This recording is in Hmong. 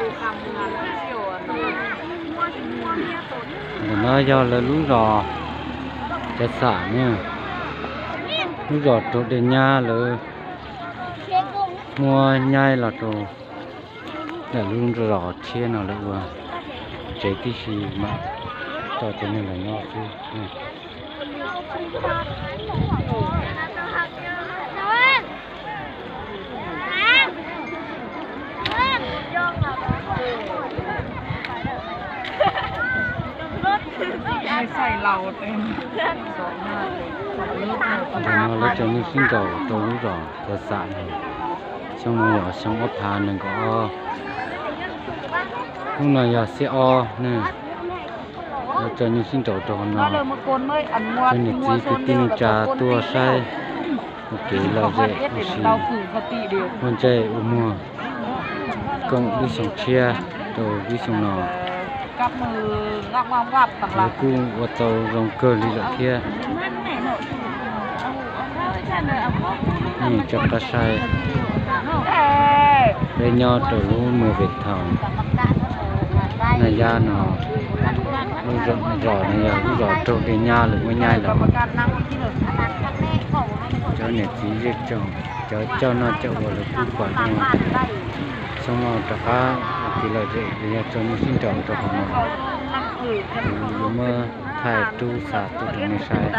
Ntawm no yog lawv lub zos cov xam ne, lub zos raug dej nyab lawv muab nyaib los rau ntawm lub zos tshiab no lawv ua tsev tib si mam tau cov neeg los nyob xwb. Ntawm no lawv tseem nyuj sib nraus rau lub zos cov xam no. Xyoo no yog xyoo ob phav nees nkaum ob, lub no yog xiab ob ne. Lawv tseem nyuj sib nraus rau hauv no. Cov niam txiv kwv tij neej tsa tuaj saib ua kev lom zem ua si, ua ntej ua muag koom lub xyoo tshiab rau lub xyoo no. Lawv kuj ua tau zoo kawg li lawm thiab. Nej tso qab saib, peb nyob rau lub Mws Vem Thoom, Naj Yab no, lub zos no yog lub zos raug dej nyab lawv muab nyaib lawm. Cov niam txiv zej tsoom, cov coj noj coj ua lawv kuj pom zoo. Xyoo no rov qab ua kev lom zem los yog tseem nyuj sib nraus rau hauv no. Kuv yuav muab thaij rub xa tuaj rau nej saib.